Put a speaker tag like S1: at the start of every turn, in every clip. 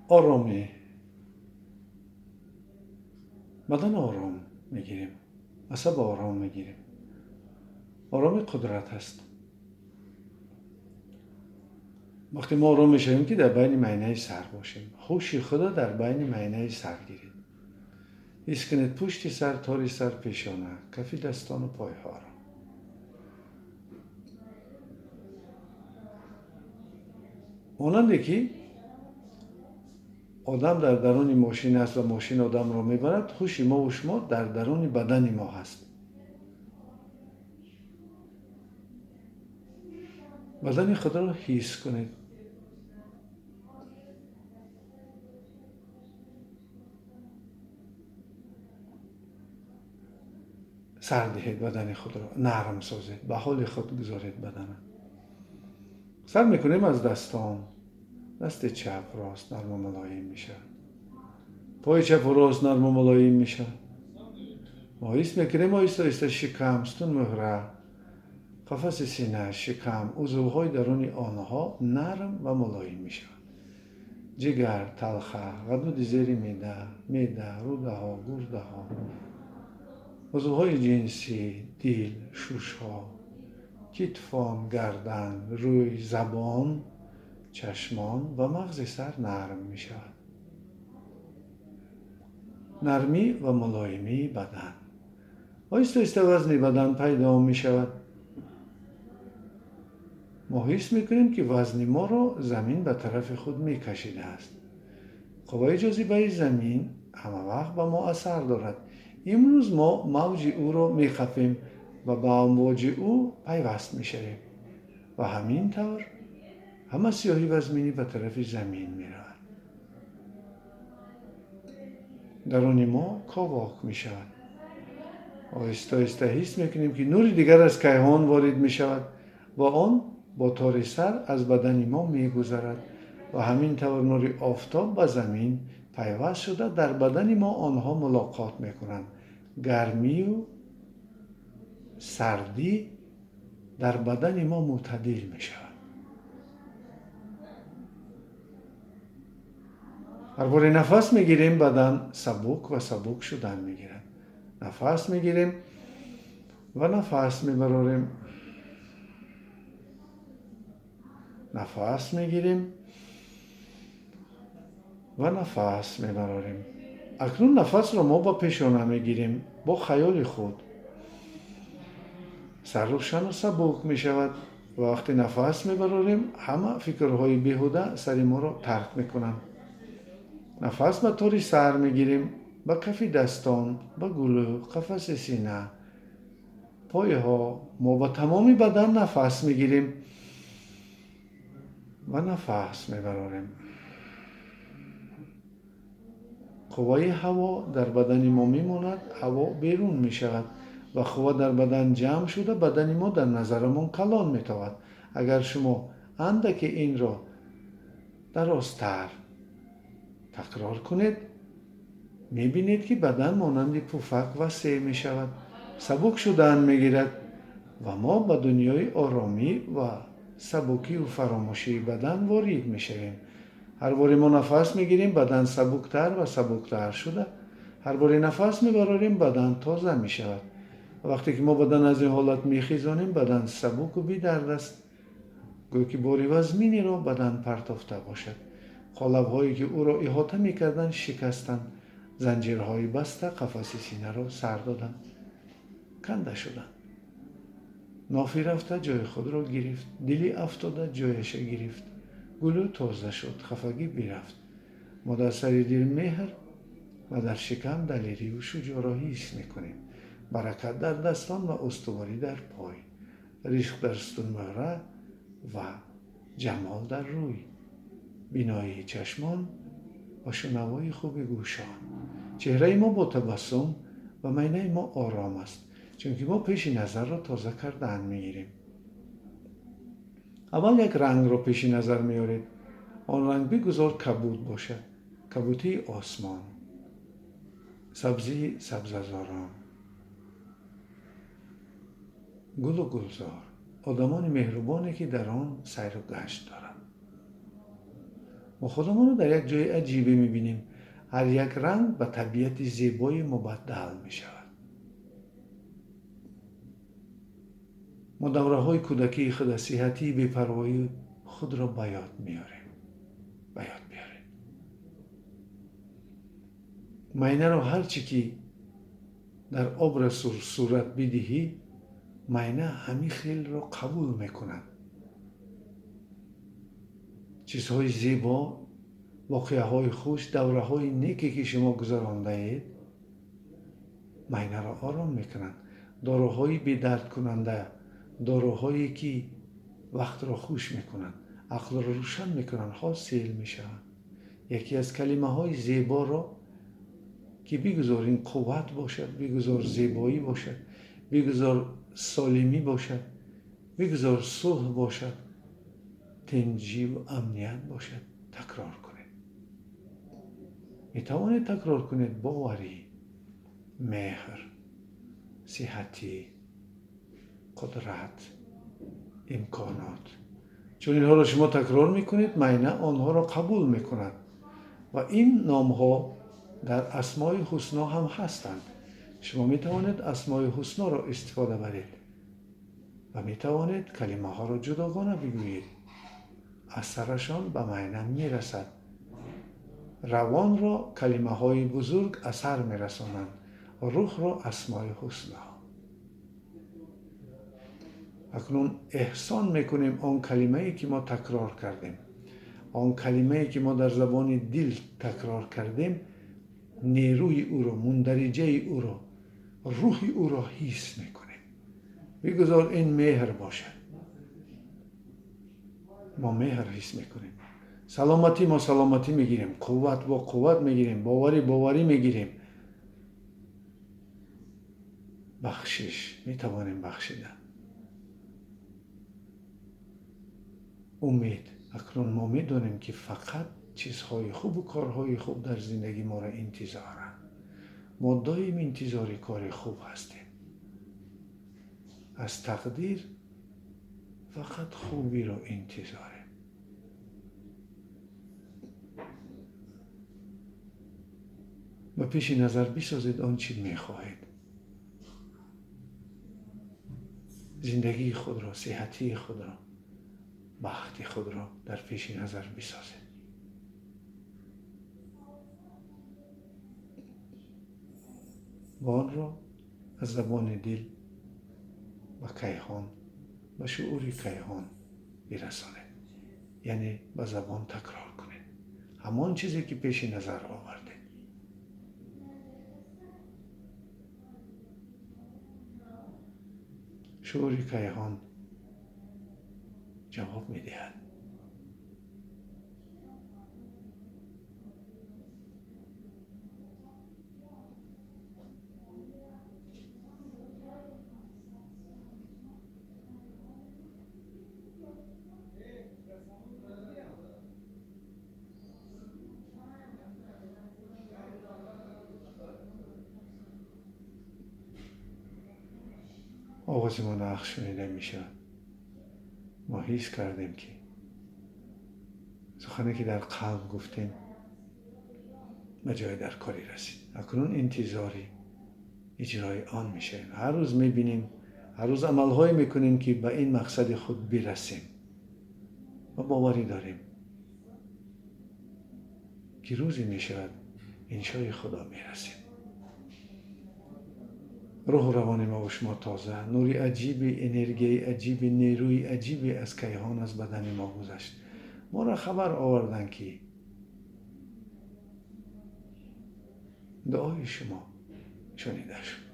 S1: Оромӣ. Бадан ором мегирем, асаб ором мегирем. Оромӣ қудрат аст. Вақте мо ором мешавем, ки дар байни майнаи сар бошем, ҳуши худро дар байни майнаи сар гиред. Ҳис кунед пушти сар, тори сар, пешона, кафи дастону пойҳоро. Монанде ки одам дар даруни мошин аст ва мошин одамро мебарад, ҳуши мову шумо дар даруни бадани мо ҳаст. Бадани худро ҳис кунед. Сар диҳед бадани худро, нарм созед, ба ҳоли худ гузоред бадана. Сар мекунем аз дастон. Дасти чап рост нарму мулоим мешавад. Пои чапу рост нарму мулоим мешавад. Мо ҳис мекунем оҳиста оҳиста шикам, сутунмуҳра, қафаси сина, шикам, узвҳои даруни онҳо нарм ва мулоим мешавад. Ҷигар, талха, ғадуди зери меъда, меъда, рӯдаҳо, гурдаҳо, узвҳои ҷинсӣ, дил, шушҳо, китфон, гардан, рӯй, забон, чашмон ва мағзи сар нарм мешавад. Нармӣ ва мулоимии бадан. Оҳиста оҳиста вазни бадан пайдо мешавад. Мо ҳис мекунем, ки вазни моро замин ба тарафи худ мекашидааст. Қувваи ҷозибаи замин ҳама вақт ба мо асар дорад. Имрӯз мо мавҷи ӯро мехафем ва ба амвоҷи ӯ пайваст мешавем. Ва ҳамин тавр ҳама сиёҳи вазминӣ ба тарафи замин меравад. Даруни мо ковок мешавад. Оҳиста оҳиста ҳис мекунем, ки нури дигар аз кайҳон ворид мешавад ва он бо тори сар аз бадани мо мегузарад ва ҳамин тавр нури офтоб ба замин пайваст шуда дар бадани мо онҳо мулоқот мекунанд. Гармию сардӣ дар бадани мо мӯътадил мешавад. Ҳар боре нафас мегирем, бадан сабук ва сабук шудан мегирад. Нафас мегирем ва нафас мебарорем. Нафас мегирем ва нафас мебарорем. Акнун нафасро мо ба пешона мегирем бо хаёли худ. Сар рӯшану сабук мешавад ва вақте нафас мебарорем, ҳама фикрҳои беҳуда сари моро тарк мекунанд. Нафас ба тори сар мегирем, ба кафи дастон, ба гулӯ, қафаси сина, пойҳо. Мо ба тамоми бадан нафас мегирем ва нафас мебарорем. Қувваи ҳаво дар бадани мо мемонад, ҳаво берун мешавад ва қувва дар бадан ҷамъ шуда бадани мо дар назарамон калон метавад. Агар шумо андаке инро дарозтар такрор кунед, мебинед, ки бадан монанди пуфак васеъ мешавад, сабук шудан мегирад ва мо ба дунёи оромӣ ва сабукию фаромӯшии бадан ворид мешавем. Ҳар боре мо нафас мегирем, бадан сабуктар ва сабуктар шуда, ҳар боре нафас мебарорем, бадан тоза мешавад. Вақте ки мо бадан аз ин ҳолат мехезонем, бадан сабуку бидард аст, гӯё ки бори вазминеро бадан партофта бошад. Қолабҳое ки ӯро иҳота мекарданд, шикастанд, занҷирҳои баста қафаси синаро сар доданд, канда шуданд. Нофи рафта ҷои худро гирифт, дили афтода ҷояша гирифт, гулӯ тоза шуд, хафагӣ бирафт. Мо дар сари дил меҳр ва дар шикам далерию шуҷоъро ҳис мекунем. Баракат дар дастон ва устуворӣ дар пой, ризқ дар сутунмуҳра ва ҷамол дар рӯй, биноии чашмон ва шунавои хуби гӯшон. Чеҳраи мо бо табассум ва майнаи мо ором аст, чунки мо пеши назарро тоза кардан мегирем. Аввал як рангро пеши назар меоред. Он ранг бигузор кабуд бошад, кабутии осмон, сабзии сабзазорон, гулу гулзор, одамони меҳрубоне, ки дар он сайру гашт доранд. Мо худамонро дар як ҷои аҷибе мебинем. Ҳар як ранг ба табиати зебое мубаддал мешавад. Мо давраҳои кӯдакии худ, сиҳатии бепарвоии худро ба ёд меорем. Ба ёд биёрем. Майнаро ҳар чӣ ки дар образ сурат бидиҳӣ, майна ҳамин хелро қабул мекунад. Чизҳои зебо, воқеаҳои хуш, давраҳои неке ки шумо гузарондаед, майнаро ором мекунанд. Доруҳои бедардкунанда, доруҳое ки вақтро хуш мекунанд, ақлро рӯшан мекунанд, ҳосил мешаванд. Яке аз калимаҳои зеборо ки бигузор ин қувват бошад, бигузор зебоӣ бошад, бигузор солимӣ бошад, бигузор сулҳ бошад, тинҷӣ ва амният бошад, такрор кунед. Метавонед такрор кунед боварӣ, меҳр, сиҳатӣ, қудрат, имконот. Чун инҳоро шумо такрор мекунед, майна онҳоро қабул мекунад ва ин номҳо дар асмои ҳусно ҳам ҳастанд. Шумо метавонед асмои ҳусноро истифода баред ва метавонед калимаҳоро ҷудогона бигӯед. Асарашон ба майна мерасад. Равонро калимаҳои бузург асар мерасонанд, рӯҳро асмои ҳусно. Акнун эҳсон мекунем он калимае ки мо такрор кардем, он калимае ки мо дар забони дил такрор кардем, нерӯи ӯро, мундариҷаи ӯро, рӯҳи ӯро ҳис мекунем. Бигузор ин меҳр бошад. Мо меҳр ҳис мекунем. Саломатӣ, мо саломатӣ мегирем, қувват бо қувват мегирем, боварӣ боварӣ мегирем. Бахшиш, метавонем бахшидан. Умед, акнун мо медонем ки фақат чизҳои хубу корҳои хуб дар зиндагӣ моро интизоранд. Мо доим интизори кори хуб ҳастем. Аз тақдир фақат хубиро интизорем. Ба пеши назар бисозед он чӣ мехоҳед. Зиндагии худро, сиҳатии худро, бахти худро дар пеши назар бисозед. Ва онро аз забони дил ба кайҳон, ба шуури кайҳон бирасонед. Яъне ба забон такрор кунед ҳамон чизе ки пеши назар овардед. Шуури кайҳон ҷавоб медиҳад. Овози мо нақш шунида мешавад. Мо ҳис кардем ки сухане ки дар қалб гуфтем ба ҷои даркорӣ расид. Акнун интизори иҷрои он мешавем. Ҳар рӯз мебинем, ҳар рӯз амалҳое мекунем ки ба ин мақсади худ бирасем ва боварӣ дорем ки рӯзе мешавад иншои Худо мерасем. Рӯҳу равони мо ва шумо тоза, нури аҷиби, энергияи аҷиби, нерӯи аҷибе аз кайҳон аз бадани мо гузашт. Моро хабар оварданд ки дуои шумо шунида шуд.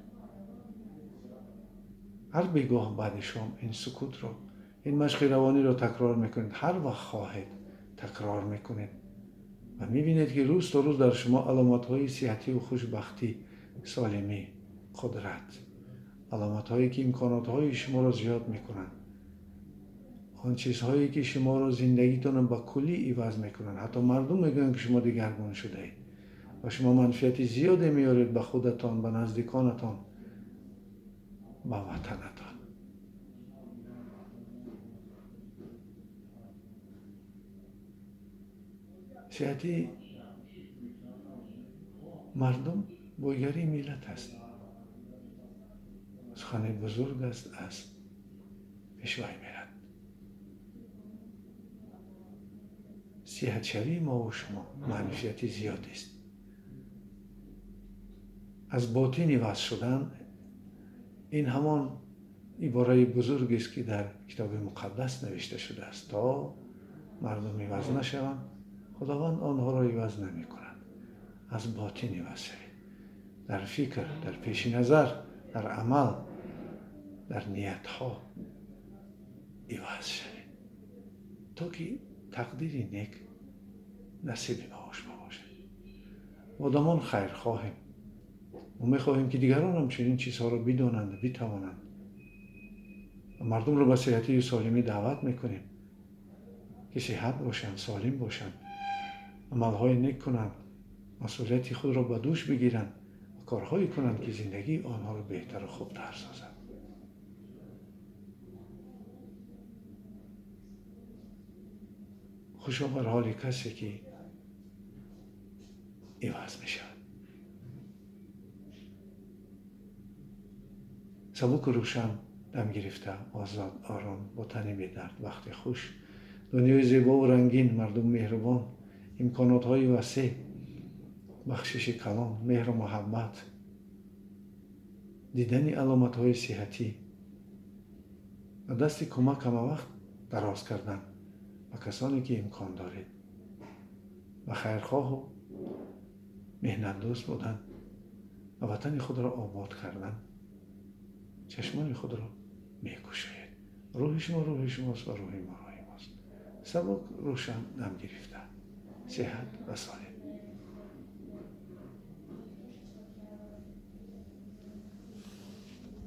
S1: Ҳар бегоҳ баъди шом ин сукутро, ин машқи равониро такрор мекунед. Ҳар вақт хоҳед такрор мекунед ва мебинед ки рӯз то рӯз дар шумо аломатҳои сиҳативу хушбахтӣ, солимӣ, қудрат, аломатҳое ки имконотҳои шуморо зиёд мекунанд, он чизҳое ки шуморо зиндагитонро ба куллӣ иваз мекунанд. Ҳатто мардум мегӯянд ки шумо дигаргун шудаед ва шумо манфиати зиёде меоред ба худатон, ба наздиконатон, ба ватанатон. Сиҳатии мардум бойгарии миллат аст. Сухани бузург аст аз Пешвои миллат. Сиҳатшавии мову шумо манфиати зиёдест. Аз ботин иваз шудан ин ҳамон ибораи бузургест, ки дар китоби муқаддас навишта шудааст. То мардум иваз нашаванд, Худованд онҳоро иваз намекунад. Аз ботин иваз шавед. Дар фикр, дар пеши назар, дар амал, дар ниятҳо иваз шавед, то ки тақдири нек насиби мо шумо бошад. Одамон хайрхоҳем. Мо мехоҳем, ки дигарон ҳам чунин чизҳоро бидонанд ва битавонанд. Ва мардумро ба сиҳатию солимӣ даъват мекунем, ки сиҳат бошанд, солим бошанд, амалҳои нек кунанд, масъулияти худро ба дӯш бигиранд ва корҳое кунанд, ки зиндагии онҳоро беҳтару хубтар созад. Хушо бар ҳоли касе, ки иваз мешавад. Сабуку рӯшан, дам гирифта, озод, ором, бо тани бедард, вақти хуш, дунёи зебову рангин, мардум меҳрубон, имконотҳои васеъ, бахшиши калон, меҳру муҳаббат, дидани аломатҳои сиҳатӣ ва дасти кӯмак ҳамавақт дароз кардан ба касоне, ки имкон доред, ба хайрхоҳу меҳнатдӯст будан ва ватани худро обод кардан чашмони худро мекушоед. Рӯҳи шумо рӯҳи шумост ва рӯҳи мо рӯҳи мост. Сабук, рӯшан, дам гирифта, сиҳат ва солим.